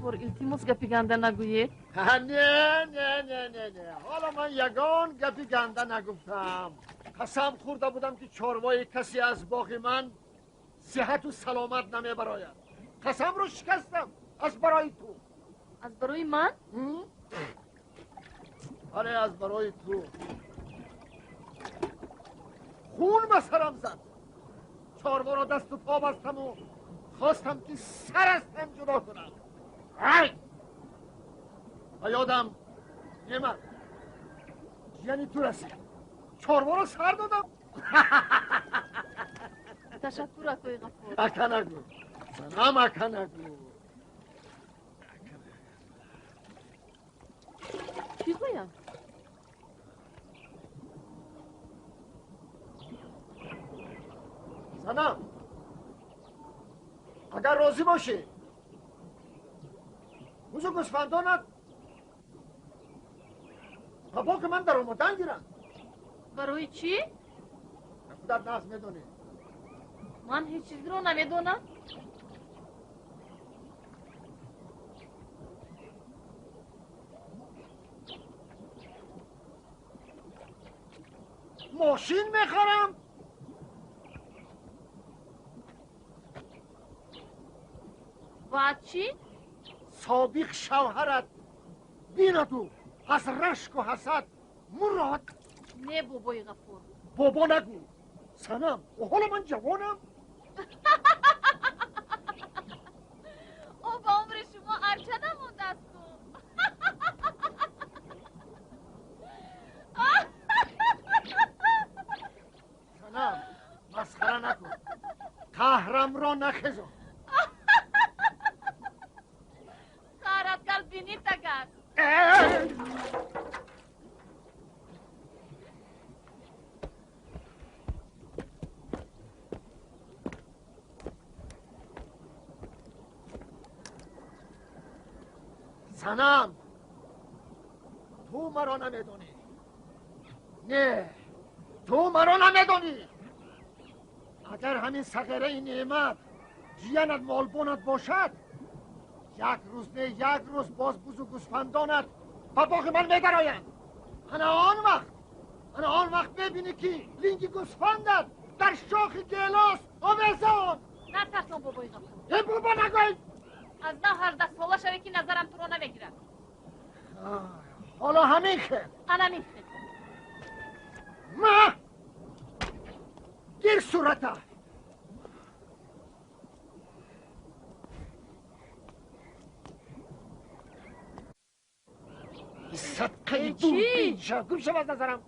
Ғаффор, илтимос, гапи ганда нагӯед. Не, не, не, не, не, ҳоло ман ягон гапи ганда нагуфтам. Қасам хӯрда будам, ки чорвои касе аз боғи ман сиҳату саломат намебарояд. Қасамро шикастам аз барои ту. Аз барои ман? Оре, аз барои ту. Хун ба сарам зад. Чорворо дасту по бастаму хостам, ки сар аз тан ҷудо кунам. Ай! Ба ёдам Неъмат ҷияни ту расид, чорворо сар додам. Ташаккур, акои Ғаффор. Ака нагӯ, занам, ака нагӯ. Чӣ гӯям? Занам, агар розӣ бошӣ, бузу гӯсфандонат ба боғи ман даромадан гиранд. Барои чӣ? Худат нағз медонӣ. Ман ҳеҷ чизро намедонам. Мошин мехарам. Баъд чӣ? Собиқ шавҳарат бинаду аз рашку ҳасад мурод. Не, бобои Ғаффор. Бобо нагӯ, санам, ҳоло ман ҷавонам. О, ба умри шумо арча намондасту. Санам, масхара накун, қаҳрамро нахезон. Қаҳрат гал бинит агар. Санам, ту маро намедонӣ. Не, ту маро намедонӣ. Агар ҳамин сағираи Неъмат ҷиянат молбонат бошад, як рӯз не, як рӯз боз бузу гӯсфандонат ба боғи ман медароянд. Ана он вақт, ана он вақт мебинӣ, ки линги гӯсфандат дар шохи гелос овезон. Натарсон, бобои Ғаффор. Э, бобо нагӯй. Аз нав 18-сола шаве, ки назарам туро намегирад. Ҳоло ҳамин хел. Анамин хел. Ма, гир сурата. Садқаи Чӣ? Гум шав аз назарам.